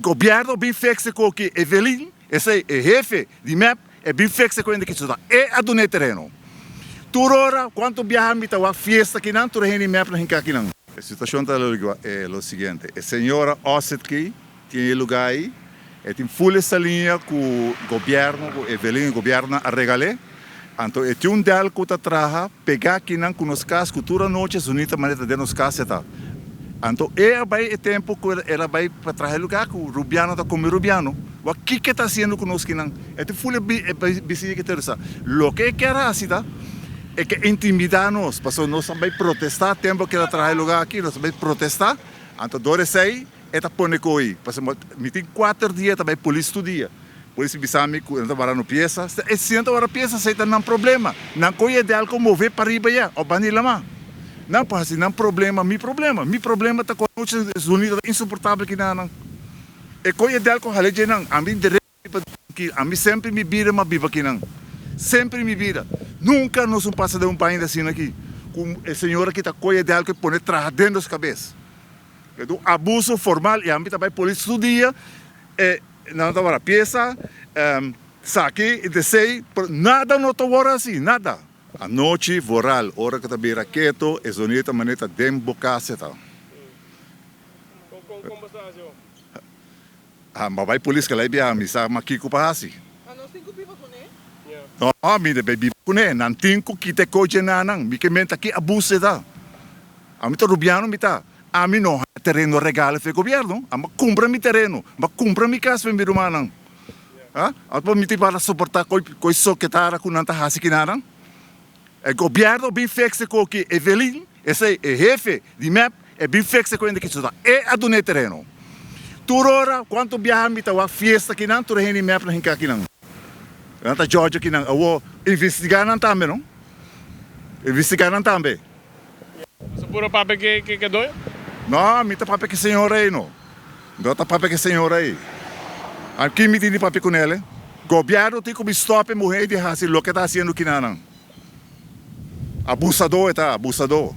gobierno bin fix e koki Evelyn, esey e hefe di mep, e bin fix e koende kico ta e a duna e tereno. Tur ora cuanto biaha mi ta wak fiesta kinan tur e hende di mep na hinca kinan. E situacion ta lo siguiente, e señora Ossetki tin e lugar ayi, e tin full e saliña cu gobierno, cu Evelyn y gobierno a regale, anto e tin un del cu ta traha pega kinan cu nos cas cu tur anochi zunita manera ta den nos cas e ta. Anto e a bay e tempo cu el a bay pa traha e lugar cu Rubiano ta come Rubiano. Wak kiko e ta haciendo cu nos kinan? E tin full e bisiña ki ta rusa. Loke e kier haci ta e ke intimida nos pasobra nos a bay protesta tempo cu el a traha e lugar aki nos a bay protesta anto door esey E ta pone koe, pasobra mi tin kuater dia ta bai polis tur dia. Polis a bisa mi ku nan ta wara no piesa. E si nan ta wara piesa esei ta nan problema. Nan koe e delko move pariba ya of banda di lama. Nan por hasi nan problema mi problema. Mi problema ta ku anochi zonido ta insoportabel kinanan. E koe e delko hale dje nan. Ami derecho. Ami semper mi bida m'a biba akinan. Semper mi bida. Nunca nos un pasa den un baña di asina aki cu e señora aki ta coye di algo y pone traha den nos cabes. E ta un abuso formal y ami ta bay polis tur dia e nan ta wara pieza, saki y desey pero nada no ta wor haci, nada. Anochi vooral ora cu ta bira keto e zonido ta manera ta den bo casa ta. Ah, ma bai polis kala e biaha mi sa ma kiko pa hasi. Ah, nos tin ku biba kuné? No, mi debe biba kuné. Nan tin ku kita e kochi na nan. Mi ke menta ki abuso e ta. Ami ta rubiano mi ta. Ami no haña tereno regalo fe gobierno. Ami a kumpra mi tereno. Mi a kumpra mi kas fe mi rumannan. Ah, ato mi tin para soporta koi koi soketara ku nan ta hasi kinanan. E gobierno bin fix e koki Evelyn, esei e hefe di mep, e bin fix e kuenta kico ta e a duna e tereno. Tur ora cuanto biaha mi ta wak fiesta kinan tur e hende di mep na hinca kinan. Nan ta jojo kinan. Awo investiga nan tambe no. Investiga nan tambe. Boso puro papia ke ke doño? No, mi ta papia ke señor ei no. No ta papia ke señor ei. Aki mi tin di papia ku nel. Gobierno tin ku bin stop e muher di hasi loke ta hasiendo kinanan. Abusadó e ta, abusadó.